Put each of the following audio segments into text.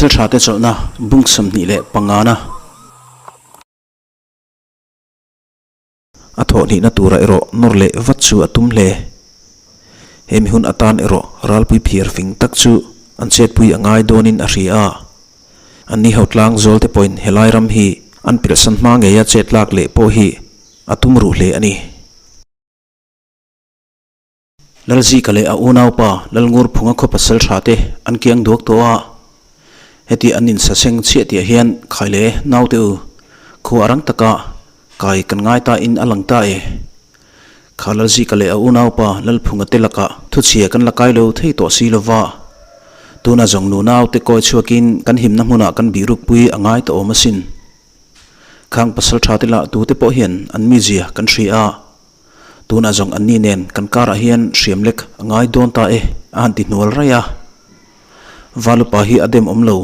Pasalṭhate chawlhna bung 25 na. A thawh hnihna turah erawh nawr leh vat chu a tum hle. He mi hun atan erawh ralpui phiar fing tak chu an chetpui a ngai dawnin a hria a. Anni ho tlang zawlte pawhin helai ram hi an pilhsan hma ngeia chet lak leh pawh hi a tum ruh hle a ni. Lalzika leh a unaupa Lalngurphunga khaw pasal tha te an kiang duak tawh a, heti an insaseng chhiah tih ah hian khai le naute u, khua a rang taka kai kan ngai ta in a lang ta e. Kha Lalzika leh a unaupa Lalphunga te lakah thuchhia kan la kai lo thei tawh si lova, tuna zawng nu naute kawi chhuakin kan himna hmunah kan bihrukpui a ngai ta awm asin. Khang pasal tha te lah tute pawh hian an mizia kan hria a. Tunah zawng anni nen kan karah hian hriam lek a ngai dawn ta e, a han ti hnual raih a. Valupa hi a dem awm lo.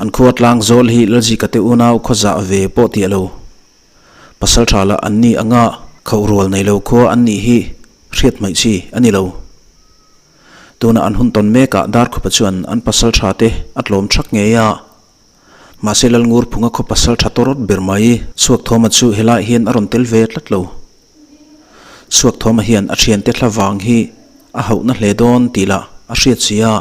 An khua tlang zawl hi Lalzika te unau khaw zah ve pawh tih a lo. Pasal tha lah anni anga khauh rual nei lo khua an nih hi hriat hmaih chi a ni lo. Tunah an hun tawn mekah Darkhupa chuan an pasal tha te a tlawm thak ngei a. Mahse Lalngurphunga khaw pasal tha tawrawt ber mai Suakthawma chu helaiah hian a rawn tel ve tlat lo. Suakthawma hian a thiante thla vang hi a hauhna hle dawn tih lah a hriat si a.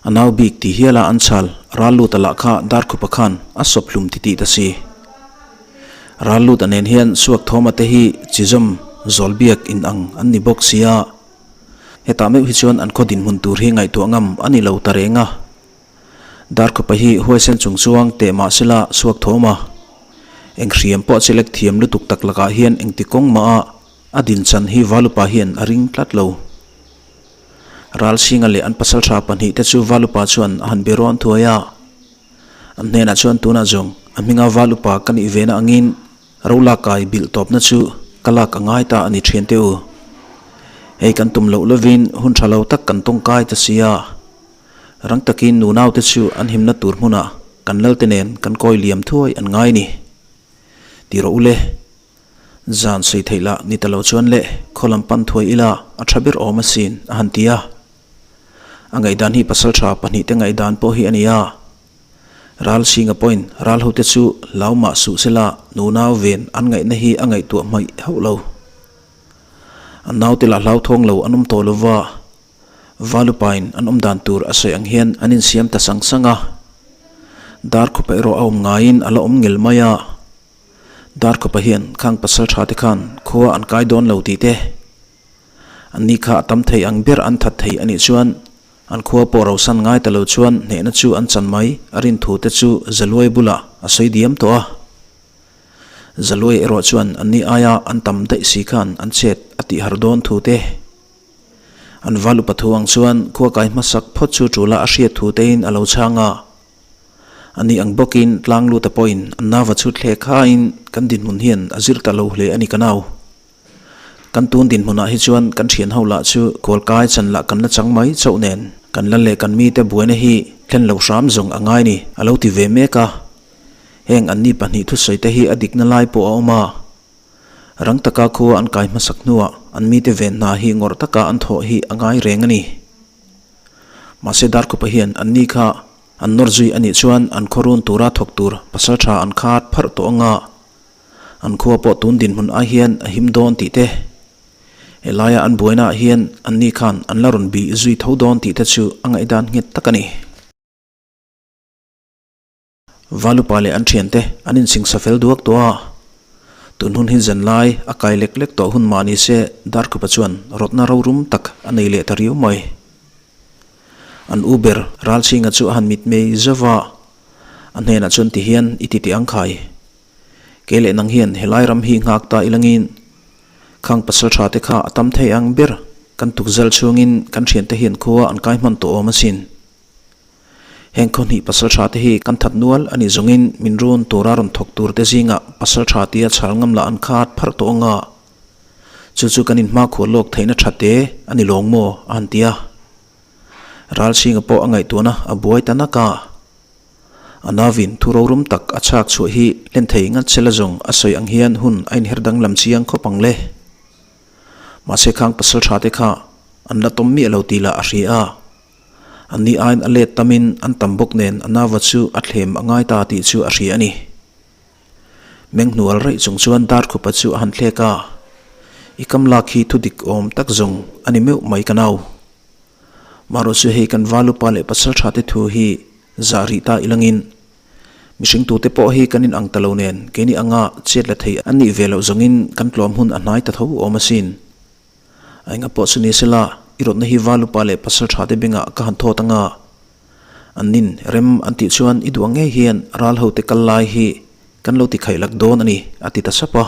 A nau bik ti hiala an chhal ral lut a lah kha Darkhupa khan a sawp hlum ti tih ta si. Ral lut a nen hian Suakthawma te hi chizawm zawl biak in ang an ni bawk si a. Hetah meuh hi chuan an khaw dinhmun tur hi ngaihtuah ngam a ni lo ta reng a. Darkhupa hi huaisen chung chuang teh mah sela chhuak thawm a, eng hriam pawh a chelek thiam lutuk tak lakah hian engti kawng mah a a dinchan hi Valupa hian a ring tlat lo. Ralsinga leh an pasaltha pahnihte chu Valupa chuan a han be rawn thuai a, an hnenah chuan tunah zawng a hminga Valupa ka nih vena angin Rolakai bilh tawpna chu ka lak a ngai ta a ni thian teh u. Hei kan tum loh lovin hun tha lo tak kan tawngkai ta si a. Rang takin nunaute chu an himna tur hmunah kan lalte nen kan kawi liam thuai an ngai ni. Ti rawh u le. Zan sawi theih lah ni ta lo chuan le khaw lam pan thuai ila a tha ber awm asin a han ti a. A ngaihdan hi pasaltha pahnihte ngaihdan pawh hi a ni a. Ral Singa pawhin ral hote chu hlau mah suh sela nunau ven an ngaihna hi a ngaihtuah hmaih hauh lo. An naute lah hlauthawng lo an awm tawh lova. Valupain an awm dan tur a sawi ang hian an insiam ta sang sang a. Darkhupa erawh a awm ngaiin a la awm ngel mai a. Darkhupa hian khang pasal tha te khan khua an kai dawn lo tih te, an ni kha a tam thei ang ber an that thei a nih chuan an khua pawh rosan ngai ta lo chuan hnehna chu an chan mai a rin thu te chu Zaluai bulah a sawi diam tawh a. Zaluai erawh chuan an ni aia an tam daih si khan an chet a tih har dawn thu te, An val upa thu ang chuan khua kai hmasak phawt chu ṭula a hriat thu tein a lo chhang a. Ani ang bawkin tlang luta pawhin an nava chhut hle khain kan dinhmun hian a zir ta lo hle a ni ka nau. Kan tun dinhmunah hi chuan kan thian ho lah chu khualkai chan lah kan la chang mai chauh nen kan la leh kan mite buaina hi thlen lo hram zawng a ngai ni a lo ti ve mek a. Heng anni pahnih thusawi te hi a dikna lai pawh a awm a. Rang taka khua an kai hmasak hnuah an mite ven hna hi ngawrh taka an thawh hi a ngai reng a ni. Mahse Darkhupa hian an ni kha an nawr zui a nih chuan an khaw run tura thawk tur pasal tha an khat pharh tawh anga an khua pawh tun dinhmun ai hian a him dawn tih te, helaia an buainaah hian an ni khan an la rawn bih zui tho dawn tih te chu a ngaihdan nghet tak a ni. Valupa leh an thiante an insingsa fel duak tawh a, tun hun hi zanlai a kai lek lek tawh hun mah ni se Darkhupa chuan rawtna rorum tak a nei leh ta riau mai. An u ber Ralchhinga chu a han mitmei zauh a, a hnenah chuan ti hian i ti teh ang khai. Kei leh nang hian helai ram hi nghak ta ilangin khang pasal tha te kha a tam thei ang ber kan tukzal chhungin kan thiante hian khua an kai hman tawh awm asin. Heng khaw hnih pasal tha te hi kan that nual a nih zawngin min run tura rawn thawk tur te zingah pasal tha tia chhal ngam lah an khat pharh tawh anga chu chu kan inhmakhua lawk theihna tha te a ni lawng maw a han ti a. Ralchhinga pawh a ngaihtuahna a buai ta nak a. A nauvin thu rorum tak a chhak chhuah hi hlen thei ngat sela zawng a sawi ang hian hun a inher danglam chiang khawp ang le. Mahse khang pasal tha te kha an la tawm miah lo tih lah a hria a. Anni aiin a let tamin an tam bawk nen a nauva chu a thlem a ngai ta tih chu a hria a ni. Meng hnual raih chung chuan Darkhupa chu a han thlek a, I kam lak hi thu dik awm tak zawng a ni meuh mai ka nau. Marawh chu hei kan Valupa leh Pasaltha te thu hi zah rih ta ilangin mihring tute pawh hi kan inang ta lo nen keini anga chet la thei an nih ve loh zawngin kan tlawm hun a hnai ta tho awm asin. A enga pawh chu ni sela, i rawtna hi Valupa leh Pasaltha te bengah ka han thawt anga an nin rem an tih chuan i duh ang ngei hian ral ho te kal lai hi kan lo ti khaih lak dawn a ni a ti ta sap a.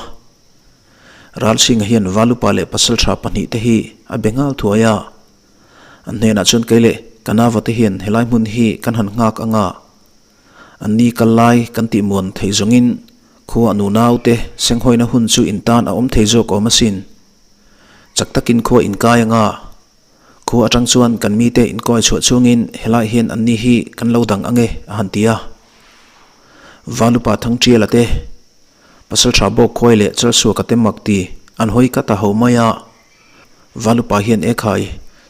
Ralchhinga hian Valupa leh Pasaltha pahnihte hi a be nghal thuai a. An hnenah chuan kei leh ka nava te hian helai hmun hi kan han nghak anga an ni kal lai kan tih muan thei zawngin khua nunau te senghawina hun chu in tan a awm thei zawk awm asin. Chak takin khua inkai anga khua atang chuan kan mite inkawi chhuah chungin helai hian an ni hi kan lo dang ange a han ti a. Valupa Thangṭiala te Pasalṭha bawk khuai leh Chalsuaka te mak ti an hawi ka ta ho mai a, Valupa hian e khai,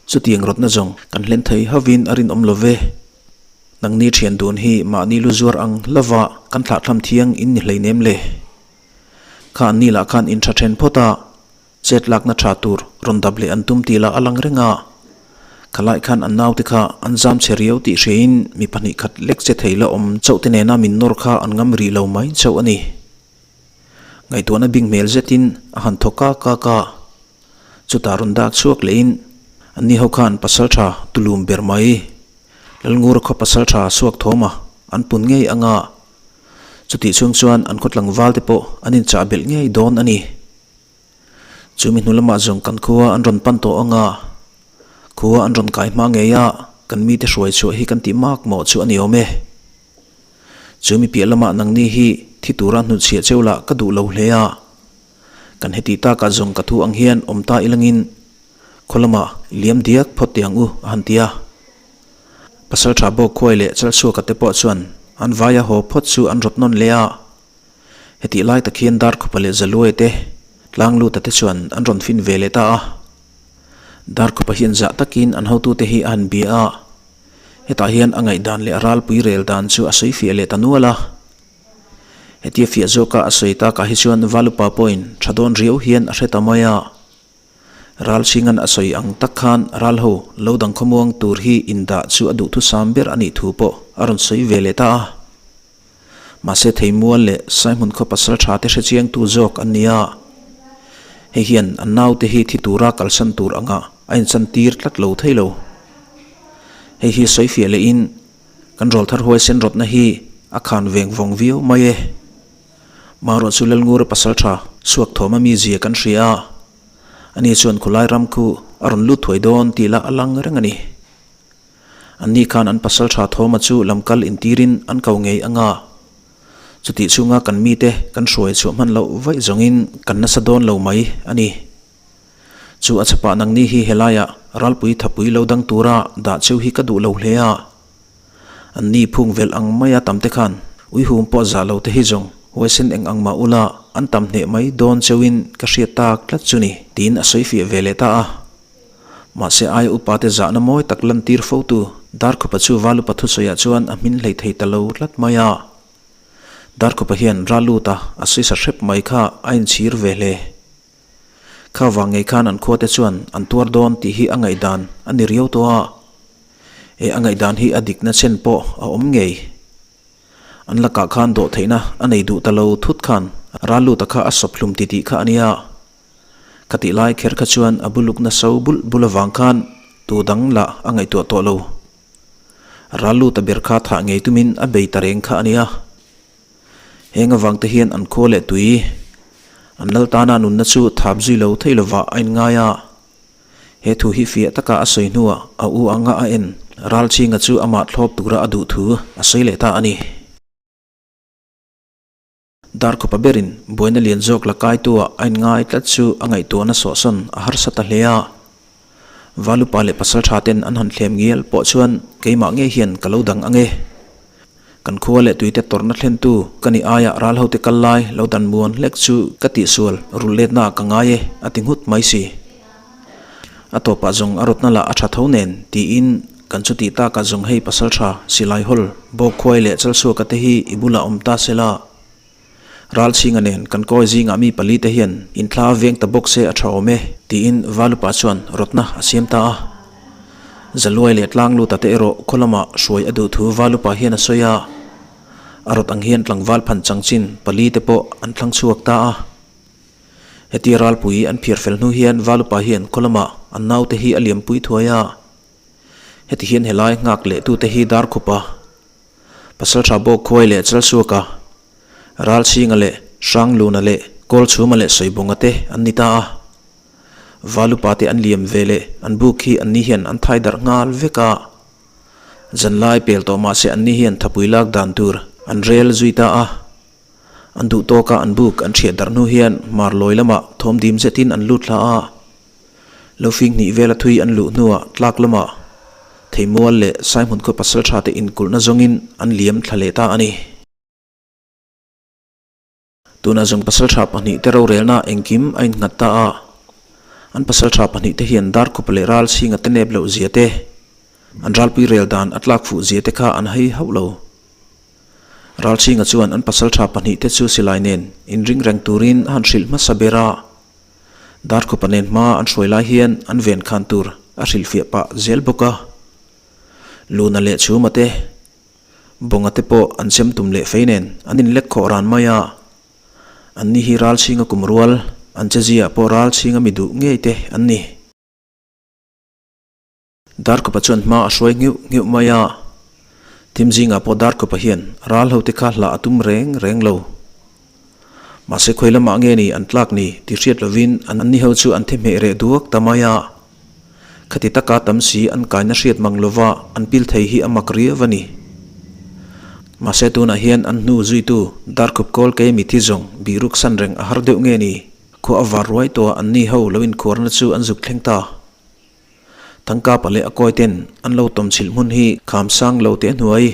chutiang rawtna zawng kan hlen thei hovin a rinawm lo ve. Nangni ṭhian dun hi mahni lu zuar ang lova kan thlahthlam thiang in ni hleinem le. Kha an ni lah khan in ṭha ṭhen phawt a, Chet lakna tha tur rawn dap leh an tum tih lah a lang reng a, khalai khan an naute kha an zam chhe riau tih hriain mi pahnih khat lek che thei la awm chauh te nena min nawr kha an ngam rih lo mai chauh a ni. Ngaihtuahna bing hmel zetin a han thaw kak kak a, chutah rawn dak chhuak lehin anni ho khan pasal tha tulum ber mai, Lalngur khaw pasal tha suak thawm a an pun ngei anga chutih chhung chuan an khaw tlangval te pawh an inchah belh ngei dawn a ni. Chumi hnu lamah zawng kan khua an rawn pan tawh ang a, khua an rawn kai hma ngei a, kan mite hruai chhuah hi kan tih mak mawh chu a ni awm e. Chumi piah lamah nangni hi thi tura hnutchhiah cheu lah ka duh lo hle a, kan heti takah zawng ka thu ang hian awm ta ilangin khaw lamah liam diak phawt teh ang u a han ti a. Pasalṭha bawk khuai leh Chalsuaka te pawh chuan an vaia haw phawt chu an rawt nawn leh a. Hetih lai tak hian Darkhupa leh Zaluai te tlang luta te chuan an rawn fin ve leh ta a. Darkhupa hian zah takin an hotute hi a han bia a, hetah hian a ngaihdan leh a ralpui rel dan chu a sawi fiah leh ta nual a. Hetia fiah zawka a sawi takah hi chuan Valupa pawhin tha dawn riau hian a hre ta mai a. Ralchhingan a sawi ang tak khan ralho lo dang khawmuang tur hi indah chu a duhthusam ber a nih thu pawh a rawn sawi ve leh ta a. Mahse Theimual leh Saihmun khaw pasal tha te hrechiangtu zawk an ni a, hei hian an naute hi thi tura kalsan tur anga a inchan tir tlat lo thei lo. Hei hi sawi fiah lehin kan rawlthar huaisen rawtna hi a khan veng vawng viau mai e. Marawh chu Lalngura pasal tha chhuak thawm a mizia kan hria a, ani chuan khulai ram khu a rawn lut thuai dawn tih lah a lang reng a ni. Anni khan an pasal tha Thawma chu lamkal intirin an ko ngei anga. Chutih chhunga kan mite kan hruai chhuah hman loh vaih zawngin kan nasa dawn lo mai a ni. Chu a chhapah nangni hi helaiah ralpui thapui lo dang tura dah cheu hi ka duh lo hle a. Anni phung velh ang maia tamte khan uihum pawh zah lo te hi zawng huaisen eng ang mah ula an tam hneh mai dawn cheuin ka hriat tak tlat chu ni tiin a sawi fiah ve leh ta a. Mahse aia upate zahna mawi tak lantir fotu Darkhupa chu Valupa thusawiah chuan a hmin hlei thei ta lo tlat mai a. Darkhupa hian ral lut a, a sawi sa hrep mai kha a inchhir ve hle. Kha vang ngei khan an khuate chuan an tuar dawn tih hi a ngaihdan a ni riau tawh a. He a ngaihdan hi a dikna chen pawh a awm ngei. An lakah khan dawhtheihna a nei duh ta lo thut khan ral luta kha a sawp hlum titih kha a nia. Khatih lai kher kha chuan a bulukna so bulh bul avang khan tu dang lah a ngaihtuah tawh lo. Ral luta ber kha thah ngei tumin a bei ta reng kha a nia. Heng avang te hian an khua leh tui an lal tana nunna chu thap zui lo thei lovah a inngai a. He thu hi fiah taka a sawi hnuah a u anga a en Ralchhinga chu amah thlawp tura a duh thu a sawi leh ta a ni. Darkhupa berin buaina lian zawk la kaitua a inngai tlat chu a ngaihtuahna sawhsawn a harsa ta hle a. Valupa leh pasaltha ten an han thlem ngial pawh chuan keimah ngei hian ka lo dang ang e. Kan khua leh tuite tawrhna thlentu ka nih aia ral hote kal lai lo dan muan hlek chu ka tihsual rulh letna ka ngai e a ti nghut mai si. A tawpah zawng a rawtna lah a tha tho nen tiin. Kan chuti taka zawng hei pasaltha silai hawl Bawkkhuai leh Chalsuaka te hi i bulah awm ta sela. Ralchhinga nen kan kawi zingah mi pali te hian inthla veng ta bawk se a tha awm e, tiin Valupa chuan rawtna a siam ta a. Zaluai leh Tlangluta te erawh khaw lamah hruai a duh thu Valupa hian a sawi a. A rawt ang hian tlangval phan changchin pali te pawh an thlang chhuak ta a. Hetia ralpui an phiar fel hnu hian Valupa hian khaw lamah an naute hi a liampui thuai a. Heti hian helai nghak leh tute hi Darkhupa, Pasaltha Bawkkhuai leh Chalsuaka, Ralchhinga leh Hrangluna leh Kawlchhuma leh Sawibunga te an ni ta a. Valupa te an liam ve leh an buk hi anni hian an thai darh nghal vek a. Zanlai pel tawh mahse anni hian thapui lak dan tur an rel zui ta a. An duh tawka an buk an hriat darh hnu hian Marlawi lamah thawm dim zetin an lut thla a. Lo fing hnih vela thui an luh hnuah tlak lamah Theimual leh Saihmun khaw pasaltha te inkulhna zawngin an liam thla leh ta a ni. Tuna zawng pasaltha pahnihte rorelna engkim a innghat ta a. An pasaltha pahnihte hian Darkhupa leh Ralchhinga te nep loh zia te, an ralpui rel dan a tlak fuh zia te kha an hai hauh lo. Ralchhinga chuan an pasaltha pahnihte chu silai nen inring reng turin a han hrilh hmasa ber a. Darkhupa nen hma an hruai lai hian an ven khan tur a hrilhfiah pah zel bawk a. Luna leh Chhuma te, Bawnga te pawh an chem tum leh fei nen an inlek khawh ran mai a. Anni hi Ralchhinga kum rual, an chezia pawh Ralchhinga mi duh ngei te an ni. Darkhupa chuan hma a hruai ngheuh ngheuh mai a, thim zingah pawh Darkhupa hian ral ho te kha hlah a tum reng reng lo. Mahse khawi lamah nge ni an tlak ni tih hriat lovin an ni ho chu an thi hmeh reh duak ta mai a. Khati taka tam si an kaina hriat mang lova an pil thei hi a mak riau a ni. Mahse tunah hian an hnu zuitu Darkhup kawl kei mithi zawng bihruk san reng a har deuh nge ni khua a var ruai tawh a an ni ho lo inkhuarna chu an zuk thleng ta. Thangkapa leh a kawi ten an lo tawm chhilh hmun hi kham sang lo teh hnuai,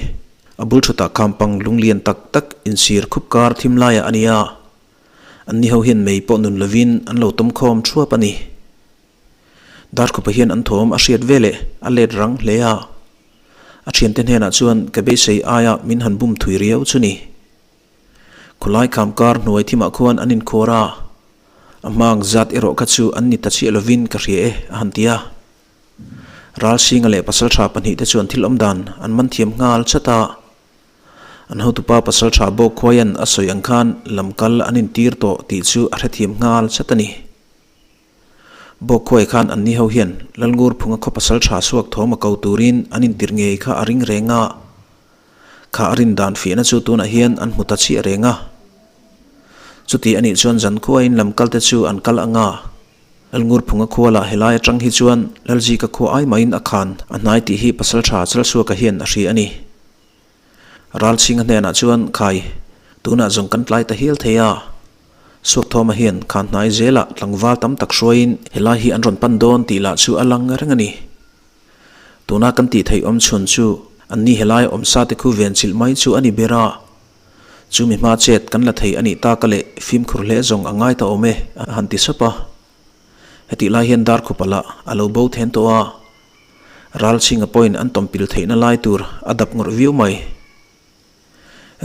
a bul thutah kham pang lunglian tak tak insir khup kar thim laiah a ni a, an ni ho hian mei pawh nun lovin an lo tawm khawm thuap a ni. Darkhupa hian an thawm a hriat veleh a let rang hle a, a thiante hnenah chuan ka beisei aia min han bum thui riau chu ni. Khawlai kham kar hnuai thimah khuan an inkhuar a, a hmang zat erawh kha chu an ni ta chiah lovin ka hria e, a han ti a. Ralsinga leh pasaltha pahnihte chuan thil awm dan an man thiam nghal chat a. An hotupa pasaltha Bawkkhuaia'n a sawi ang khan lam kal an intir tawh tih chu a hrethiam nghal chat a ni. Bawkkhuai khan anni ho hian Lalngur phunga khaw pasaltha suak thawm a ko turin an intir ngei kha a ring reng a. Kha a rin dan fiahna chu tunah hian an hmu ta chiah reng a. Chuti a nih chuan zan khuain lam kalte chu an kal ang a. Lalngur phunga khua lah helai atang hi chuan Lalzika khua ai mahin a khan a hnai tih hi pasaltha Chalsuaka hian a hria a ni. Ralchhinga hnenah chuan khai tunah zawng kan tlai ta hial thei a. Suakthawma hian khan hnai zelah tlangval tam tak hruaiin helai hi an rawn pan dawn tih lah chu a lang reng a ni. Tuna kan tih theih awm chhun chu an ni helai awm sa te khu ven chilh mai chu a ni ber a. Chu mi hma chet kan la thei a nih tak a leh fimkhur hle zawng a ngai ta awm e a han ti sap a. Hetih lai hian Darkhupa lah a lo bo then tawh a. Ralchhinga pawhin an tawmpil theihna lai tur a dap ngawrh viau mai.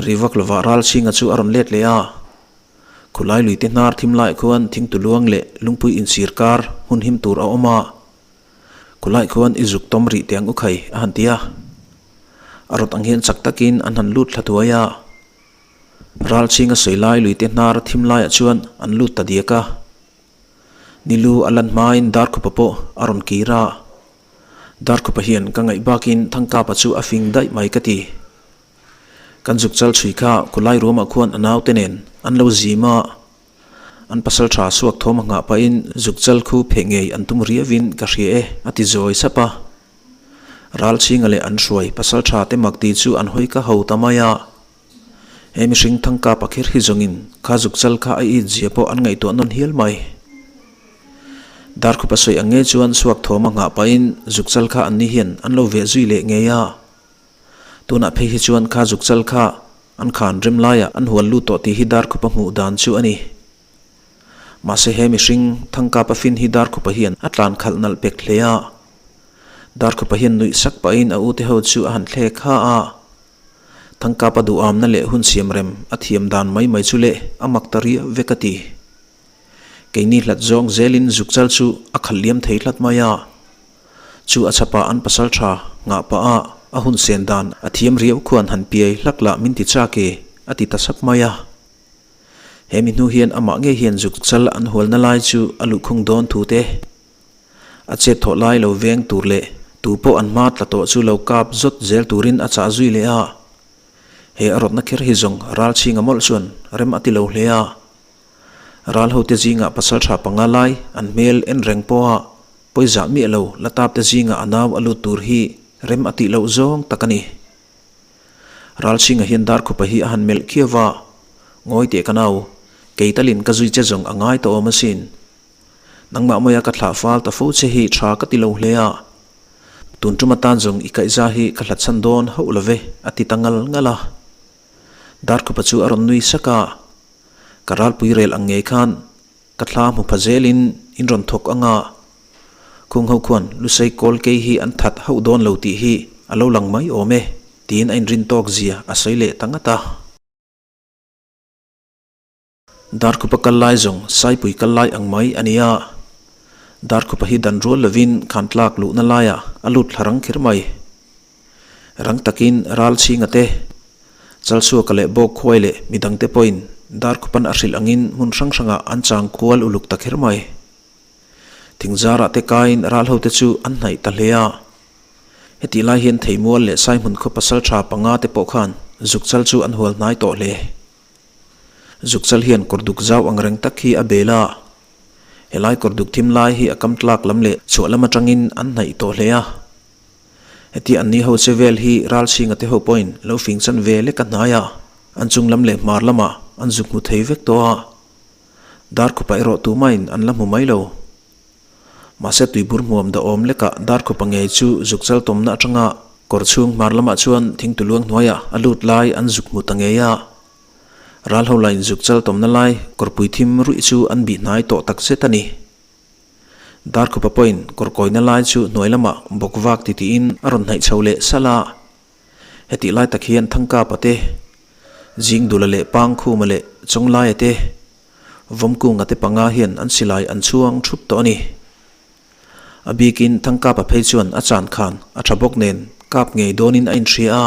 Ri vak lovah Ralchhinga chu a rawn let leh a. Khulai lui te hnar thim laiah khuan thingtuluang leh lungpui insir kar hmun him tur a awm a. Khulai khuan i zuk tawm rih teh ang u khai a han ti a. A rawt ang hian chak takin an han lut thla thuai a. Ralchhinga sawi lai luite hnar thim laiah chuan an lut ta diak a. Nilu a lan hmain Darkhupa pawh a rawn kir a. Darkhupa hian ka ngaih bakin Thangkapa chu a fing daih mai ka ti. Kan zuk chal chhui kha khulai ruamah khuan a naute nen an lo zim a. An pasal tha suak thawm a nghah pahin zuk chal khu pheh ngei an tum riauin ka hria e, a ti zawi sap a. Ralchhinga leh an hruai pasal tha te mak ti chu an hawi ka ho ta mai a. He mihring thangkap a kher hi zawngin kha zuk chal kha a it zia pawh an ngaihtuah nawn hial mai. Darkhupa sawi ang ngei chuan suak thawm a nghah pahin zuk chal kha anni hian an lo veh zui leh ngei a. Tunah phei hi chuan kha zuk chal kha An khan rem laiah an hual lut tawh tih hi Darkhupa hmuh dan chu a ni. Mahse he mihring Thangkapa fin hi Darkhupa hian a tlan khalh nalh pek hle a. Darkhupa hian nuih sak pahin a ute ho chu a han thlek ha a. Thangkapa duhamna leh hun siam rem a thiam dan mai mai chu leh a mak ta riau vek a ti. Keini hlat zawng zelin zukchal chu a khalh liam thei hlat mai a. Chu a chhapah an pasal tha nghah pah a a hun sen dan a thiam riau khuan han piai hlak lah min ti chak e a ti ta sap mai a. He mi hnu hian amah ngei hian zukchal an hualna lai chu a luhkhung dawn thu te, a chet thawh lai lo veng tur leh tu pawh an hma tla tawh chu lo kap zawt zel turin a chah zui leh a. He a rawtna kher hi zawng ral chhinga mawlh chuan rem a ti lo hle a. Ral hote zingah pasal tha panga lai an hmel en reng pawha pawizah miah lo la tap te zingah a nau a lut tur hi rem a tih loh zawng tak a ni. Ralchhinga hian Darkhupa hi a han melh khiau va, Ngawi teh ka nau, kei talin ka zui che zawng a ngai tawh awm asin. Nangmah mawia ka thlah fal ta fo che hi tha ka ti lo hle a. Tun tum atan zawng i kaihza hi ka hlatchhan dawn hauh lo ve, a ti ta ngal ngal a. Darkhupa chu a rawn nui sak a, Ka ralpui rel ang ngei khan ka thla hmu pha zelin in rawn thawk ang a, Khung ho khuan Lusei kawl kei hi an that hauh dawn lo tih hi a lo lang mai awm e, tiin a inrin tawk zia a sawi leh ta ngat a. Darkhupa kal lai zawng Saipui kal lai ang mai a ni a, Darkhupa hi dan rual lovin khan tlak luhna laiah a lut thla rang kher mai. Rang takin ral chhinga te, Chalchhuaka leh Bawk khuai leh midangte pawhin Darkhupan a hrilh angin hmun hrang hrangah an chang kual uluk ta kher mai. Thingzarah te kaiin ral hote chu an hnaih ta hle a. Hetih lai hian Theimual leh Saihmun khaw pasal tha panga te pawh khan Zukchal chu an hual hnai tawh hle. Zukchal hian kawr duk zau ang reng tak hi a bel a. Helai kawr duk thim lai hi a kam tlak lam leh chhuah lam atangin an hnaih tawh hle a. Heti anni ho che vel hi Ralchhinga te ho pawhin lo fing chan ve lek a hnai a, an chung lam leh hmar lamah an zuk hmu thei vek tawh a. Darkhupa erawh tumahin an la hmu mai lo. Mahse tuibur hmuam dahawm lekah Darkhupa ngei chu zuk chal tawmna atanga kawr chhung hmar lamah chuan thingtuluang hnuaiah a lut lai an zuk hmu ta ngei a. Ral ho lain zuk chal tawmna lai kawrpui thim ruih chu an bih hnai tawh tak zet a ni. Darkhupa pawhin kawr kawina lai chu hnuai lamah bawk vak titiin a rawn hnaih chho leh salh a. Hetih lai tak hian Thangkapa te, Zingdula leh Pangkhuma leh Chawnglaia te, Vawmkunga te panga hian an silai an chhuang thup tawh a ni. A bikin Thangkapa phei chuan a chan khan a tha bawk nen kap ngei dawnin a inhria a.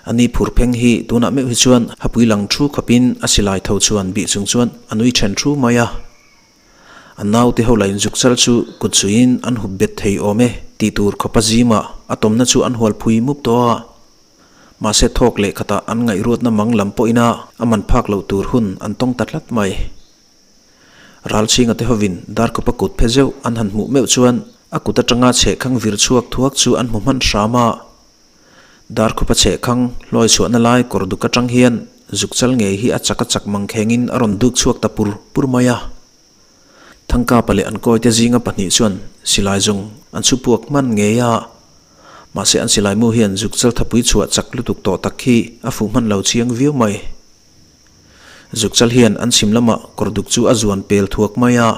A ni phur pheng hi tunah meuh hi chuan hapui lang thu khawpin a silai tho chuan bih chung chuan a nui then thu mai a. A naute ho la inzuk chal chu kut suiin an hup bet thei awm e tih tur khawpa zimah a tawmna chu an hual phui mup tawh a. Mahse thawk leh khatah an ngaihruatna mang lam pawhina a man phak loh tur hun an tawng ta tlat mai. Ralchhinga te hovin Darkhupa kut phe zeuh an han hmuh meuh chuan a kut atanga chhehkhang vir chhuak thuak chu an hmu hman hram a. Darkhupa chhehkhang hlawi chhuahna lai kawr duk atang hian zukchal ngei hi a chak a chak mang khengin a rawn duk chhuak ta pur pur mai a. Thangkapa leh an kawite zinga pahnih chuan silai zawng an chhu puak hman ngei a. Mahse an silai mu hian zukchal thapui chhuah chak lutuk tawh tak hi a fuh hman lo chiang viau mai. Zukchal hian an chhim lamah kawr duk chu a zuan pel thuak mai a.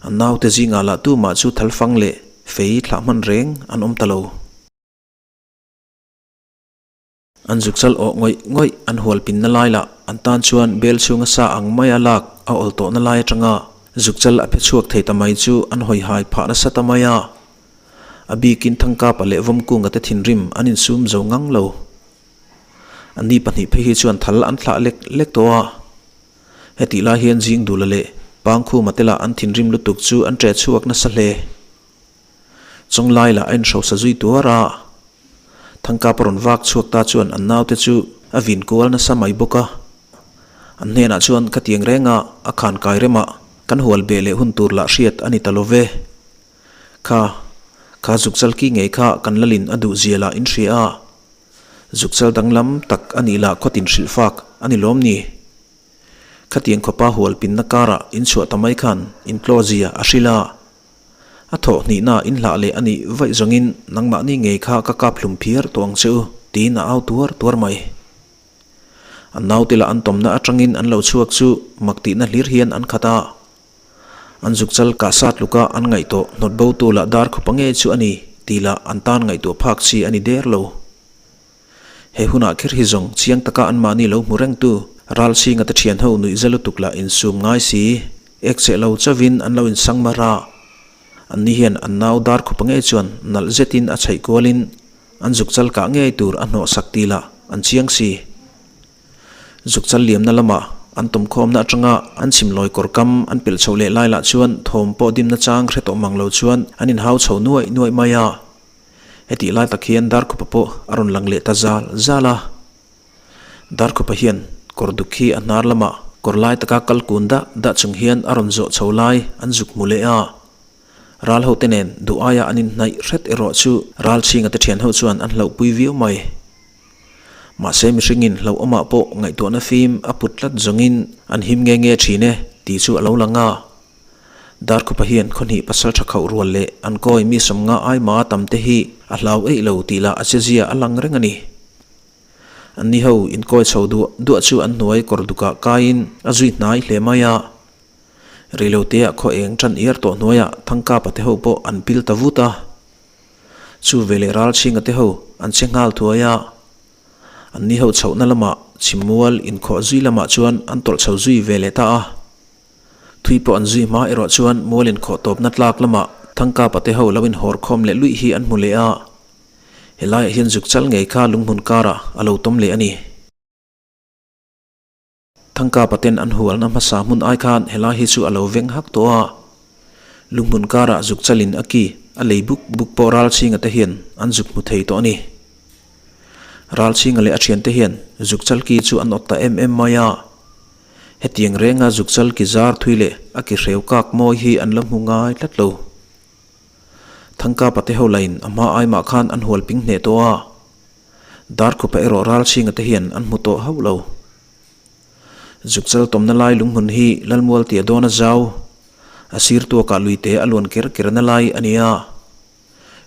An naute zingah lah tumah chu thalfang leh fei thlah hman reng an awm ta lo. An zukchal awh ngawih ngawih an hual pinna lai lah an tan chuan bel chhunga sa ang maia lak a awl tawhna lai atanga zukchal a phe chhuak thei ta mai chu an hawi hai phah nasa ta mai a. A bikin Thangkapa leh Vawmkunga te thinrim an insum zo ngang lo. Anni pahnih phei hi chuan thal an thlah lek lek tawh a. Hetih lai hian Zingdula leh Pangkhuma te lah an thinrim lutuk chu an ṭe chhuak nasa hle. Chawnglai lah a inhrosa zui tuar a, Thangkapa rawn vak chhuak ta chuan an naute chu a vin kual nasa mai bawk a. An hnenah chuan khatiang renga a khan kai remah kan hual beh leh hun tur lah hriat a ni ta lo ve. Kha, kha zukchal ki ngei kha kan lalin a duh zia lah in hria a. Zukchal danglam tak a nih lah khawtin hrilh fak a ni lawm ni? Khatiang khawpa hual pinna karah in chhuah ta mai khan in tlaw zia a hrilh a. A thawh hnihna in hlah leh a nih vaih zawngin nangmahni ngei kha ka kap hlum phiar tawh ang che u, tiin a au tuar tuar mai. An naute lah an tawmna atangin an lo chhuak chu mak tihna hlir hian an khat a. An zukchal kah sat luka an ngaih tawh hnawt bo tu lah dar khupa ngei chu a ni tih lah an tan ngaihtuah phak chi a ni der lo. He hunah kher hi zawng chiang taka anmahni lo hmu rengtu Ralchhinga te thian ho nuih za lutuk lah insum ngai si, ek cheh lo chauhin an lo insang mar a. Anni hian an nau dar khupa ngei chuan nalh zetin a chhaih kualin an zuk chal kah ngei tur a hnawh sak tih lah an chiang si. Zuk chal liamna lamah an tawmkhawmna atanga an chhim lawi kawr kam an pelh chhoh leh lai lah chuan thawm pawh dimna chang hre tawh mang lo chuan an inhau chho nuaih nuaih mai a. Hetih lai tak hian Darkhupa pawh a rawn lang leh ta zal zal a. Darkhupa hian kawr duk hi a hnar lamah kawr lai taka kal kun dah dah chung hian a rawn zawh chho lai an zuk hmu leh a. Ral hote nen duh aia an inhnaih hret erawh chu Ralchhinga te thian ho chuan an hlauhpui viau mai. Mahse mihringin hlauhawmah pawh ngaihtuahna fim a put tlat zawngin an him nge nge thin e tih chu a lo lang a. Darkhupa hian khawhnih pasal tha khauh rual leh an kawi mi sawmnga aima tam te hi a hlau eih lo tih lah a chezia a lang reng a ni. Anni ho inkawi chho duah duah chu an hnuai kawr dukah kaiin a zui hnai hle mai a. Reiloteah khaw eng tan iar tawh hnuaiah Thangkapa te ho pawh an pil ta vut a. Chu veleh Ralchhinga te ho an che nghal thuai a. Anni ho chhohna lamah chhimmual inkhawh zui lamah chuan an tawlh chho zui ve leh ta a. Thui pawh an zui hma erawh chuan mual inkhawh tawpna tlak lamah Thangkapa te ho lo inhawr khawm leh luih hi an hmu leh a. Helaiah hian zuk chal ngei kha lunghmun karah a lo tawm leh a ni. Thangkapa ten an hualna hmasa hmun ai khan helai hi chu a lo veng hak tawh a. Lunghmun karah zuk chalin a ki a lei buk buk pawh Ralchhinga te hian an zuk hmu thei tawh a ni. Ralchhinga leh a thiante hian zuk chal ki chu an awt ta em em mai a. Hetiang renga zuk chal ki zar thui leh a ki hreu kak mawi hi an la hmu ngai tlat lo. Thangkapa te ho lain a hma ai mah khan an hual ping hneh tawh a. Darkhupa erawh Ralchhinga te hian an hmu tawh hauh lo. Zukchal tawmna lai lunghmun hi Lalmual tia dawn a zau. A sir tuakah luite a luan ker kerna lai a ni a.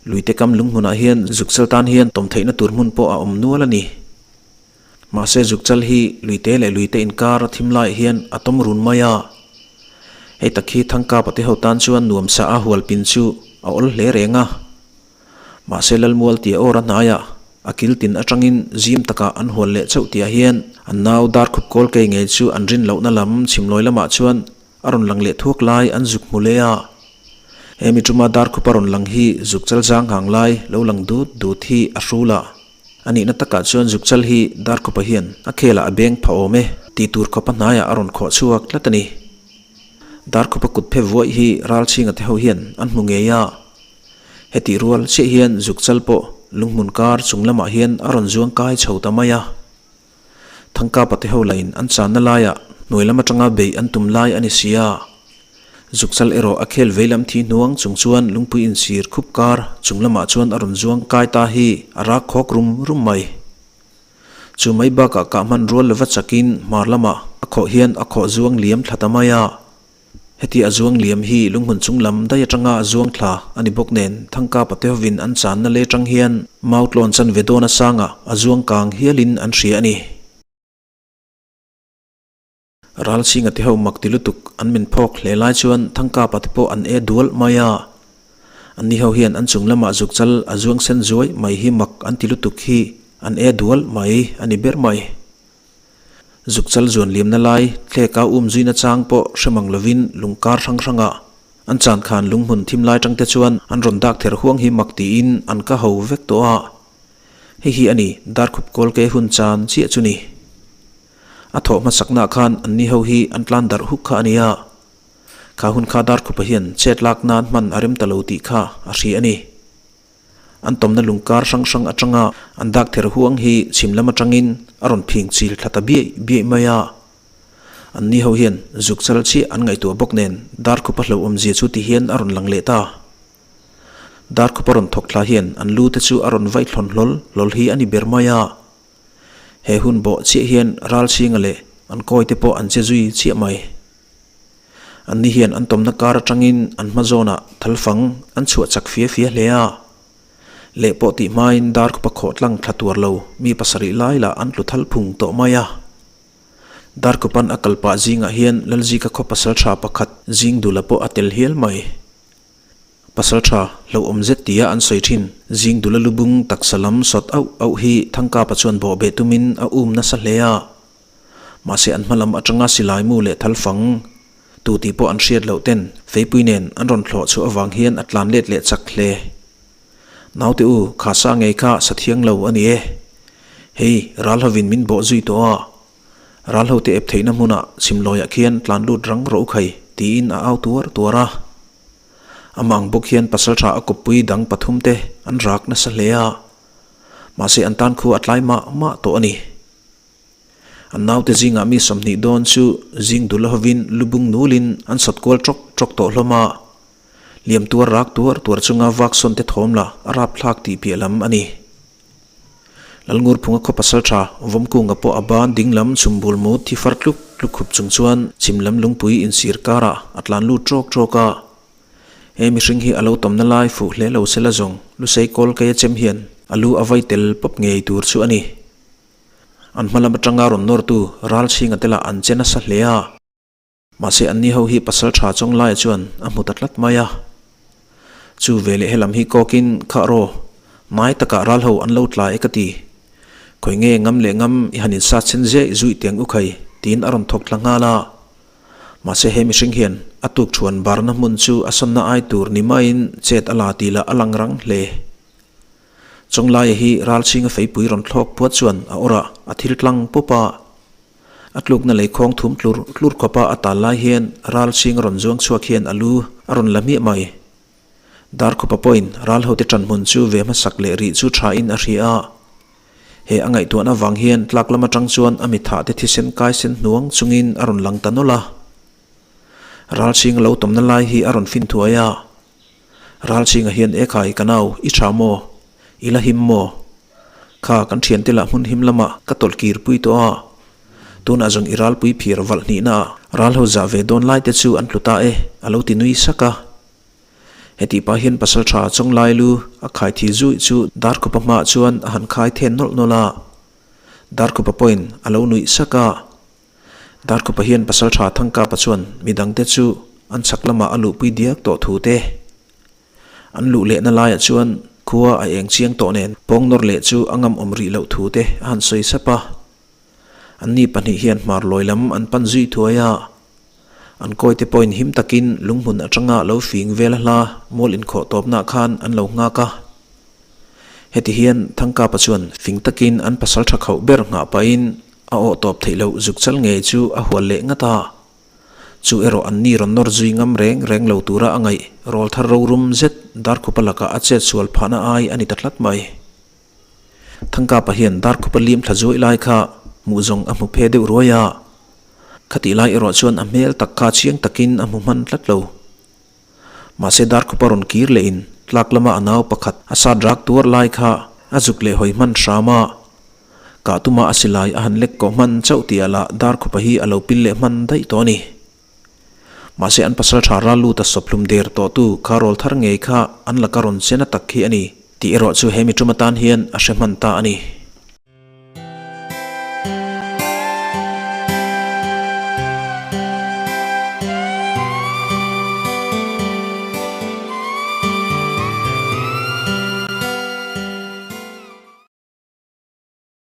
Luite kam lunghmunah hian zukchal tan hian tawm theihna tur hmun pawh a awm nual a ni. Mahse zukchal hi luite leh luite inkar a thim laiah hian a tawm run mai a. Hei tak hi Thangkapa te ho tan chuan nuamsa a hualpin chu a awl hle reng a. Mahse Lalmual tia awr a hnaiah a kil tin atangin zim takah an hual leh chauh tihah hian an nau Darkhup Kawlkei ngei chu an rin lohna lam chhimlawi lamah chuan a rawn lang leh thuak lai an zuk hmu leh a. He mi tuma Darkhup a rawn lang hi zuk chal zang hang lai lo lang dut dut hi a hrul a. A nihna takah chuan zuk chal hi Darkhupa hian a khelah a beng pha awm e tih tur khawpa hnaiah a rawn khawh chhuak tlat a ni. Darkhupa kut phe vuaih hi Ralchhinga te ho hian an hmu ngei a. Hetih rual chiah hian zuk chal pawh lunghmun kar chung lamah hian a rawn zuang kai chho ta mai a. Thangkapa te ho lain an channa laiah hnuai lam atanga beih an tum lai a ni si a. Zuk chal erawh a khel vei lam thi hnuang chung chuan lungpui insir khup kar chung lamah chuan a rawn zuang kai ta hi a rak khawk rum rum mai. Chu mai bakah kah hman rual lova chakin hmar lamah a khawh hian a khawh zuang liam thla ta mai a. Heti a zuang liam hi lunghmun chung lam daih atanga a zuang thla a ni bawk nen Thangkapa te hovin an channa le tang hian mau tlawn chan ve dawn asanga a zuang kang hialin an hria a ni. Ralchhinga te ho mak ti lutuk an min phawk hle lai chuan Thangkapa te pawh an e dual mai a. Anni ho hian an chung lamah zuk chal a zuang sen zuai mai hi mak an ti lutuk hi an e dual mai a ni ber mai. Zukchal zuan liamna lai thleka um zuina chang pawh hre mang lovin lungkar hrang hrangah an chan khan lunghmun thim lai tangte chuan an rawn dak ther huang hi mak tiin an ka ho vek tawh a. Hei hi a ni Darkhup Kawlke hun chan chiah chu ni. A thawh hmasaknaah khan anni ho hi an tlan darh huk kha a ni a. Kha hun kha Darkhupa hian chet lak nan hman a rem ta lo tih kha a hria a ni. An tawmna lungkar hrang hrang atanga an dak ther huang hi chhim lam atangin a rawn phing chil thla ta biaih biaih mai a. Anni ho hian zuk chal chiah an ngaihtuah bawk nen Darkhupa hlauhawmzia chu ti hian a rawn lang leh ta. Darkhupa rawn thawk thla hian an lu te chu a rawn vaih thlawn hlawl hlawl hi a ni ber mai a. He hun bawh chiah hian Ralchhinga leh an kawi te pawh an che zui chiah mai. Anni hian an tawmna kar atangin an hma zawnah thalfang an chhuah chak fia fia hle a. Leh pawh tih hmain dar khupa khawh tlang thla tuar lo mi pasarih lai lah an tlu thal phung tawh mai a. Dar khupan a kal pah zingah hian Lalzika khaw pasal tha pakhat zing dula pawh a tel hial mai. Pasalṭha hlauhawm zet tia an sawi ṭhin. Zingdula lubung taksa lam sawt auh auh hi Thangkapa chuan bawhbeh tumin a um nasa hle a. Mahse an hma lam aṭanga silai mu leh thal fang tu tih pawh an hriat loh ten feipui nen an rawn thlawh chhuah avang hian a tlan let leh chak hle. Naute u, kha sa ngei kha sa thiang lo a ni e. Hei, ral hovin min bawh zui tawh a. Ral hote ep theihna hmunah chhimlawiah khian tlan lut rang rawh u khai, tiin a au tuar tuar a. Amah ang bawk hian pasalṭha a kawppui dang pathumte an rak nasa hle a. Mahse an tan khu a tlai mah mah tawh a ni. An naute zingah mi 20 dawn chu zing dul hovin lubung nulin an sawt kual ṭawk ṭawk tawh hlawm a. Liam tuar rak tuar tuar chunga vak sawn te thawm la a rapthlak tih piah lam a ni. Lalngurphunga khaw pasal tha Vawmkunga pawh a ban ding lam chhum bul mut thi far tluk tluk khup chung chuan chhim lam lungpui insir karah a tlan lut ṭawk ṭawk a. He mihring hi a lo tawmna lai fuh hle lo sela zawng Lusei kawl keia chem hian a lu a vai tel pawp ngei tur chu a ni. An hma lam atanga rawn nawrtu Ralchhinga te lah an che nasa hle a. Mahse anni ho hi pasal tha chawng laia chuan a hmu ta tlat mai a. Chu veleh helam hi kawkin khah raw, mai takah ral ho an lo tlai e ka ti. Khawi nge ngam leh ngam i han insat sen ziaih zuih tiang u khai tiin a rawn thawk tla nghal a. Mahse he mihring hian a tuk thuan barna hmun chu a sawnna ai tur ni maiin chet a la tih lah a lang rang hle. Chawnglaia hi ralchhinga feipui rawn thlawk puat chuan a awrah a thil tlang pawp a. A tlukna lei khawng thum tlur tlur khawpa a tal lai hian ral chhing a rawn zuang chhuak hian a lu a rawn la hmiah mai. Darkhupa pawhin ral hote ṭan hmun chu ve hmasak leh rih chu ṭhain a hria a. He a ngaihtuahna vang hian tlak lam aṭang chuan a mithah te thisen kai sen hnuang chungin a rawn lang ta nawlh a. Ral chhing a lo tawmna lai hi a rawn fin thuai a. Ral chhinga hian Ekhai ka nau, i ṭha maw? I la him maw? Kha kan thiante lah hmun him lamah ka tawlh kir pui tawh a, tunah zawng i ralpui phir valh hnihna ah ral ho zah ve dawn lai te chu an tlu ta e, a lo ti nui sak a. Hetih pah hian pasal tha chawng lai lu a khai thi zuih chu Darkhupa hmaah chuan a han khai then nawlh nawlh a. Darkhupa pawhin a lo nuih sak a. Darkhupa hian pasal tha Thangkapa chuan midangte chu an chhak lamah a luhpui diak tawh thu te. An luh lehna laiah chuan khua a eng chiang tawh nen pawng nawr leh chu a ngam awm rih loh thu te a han sawi sap a. Anni pahnih hian hmar lawi lam an pan zui thuai a. An kawite pawhin him takin lunghmun atanga lo fing vel a hla mual inkhawh tawpnaah khan an lo nghak a. Heti hian Thangkapa chuan fing takin an pasal tha khauh ber nghah pahin a awh tawp theih loh zuk chal ngei chu a hual leh ngat a. Chu erawh an ni rawn nawr zui ngam reng reng lo tura a ngaih rawl thar rorum zet Darkhupa lakah a chet sual phahna ai a ni ta tlat mai. Thangkapa hian Darkhupa lim thla zuaih lai kha hmuh zawng a hmu phe deuh ruai a. Khatih lai erawh chuan a hmel tak kha chiang takin a hmu hman tlat lo. Mahse Darkhupa rawn kir lehin tlak lama a nau pakhat a sat rak tuar lai kha a zuk leh hawi hman hram a. Kah tuma a silai a han lek kawh hman chauh tih ah lah Darkhupa hi a lo pil leh hman daih tawh a ni. Mahse an pasal tha ral lut a sawphlum der tawh tu kha rawl thar ngei kha an laka rawn che na tak hi a ni tih erawh chu he mi tum atan hian a hre hman ta a ni.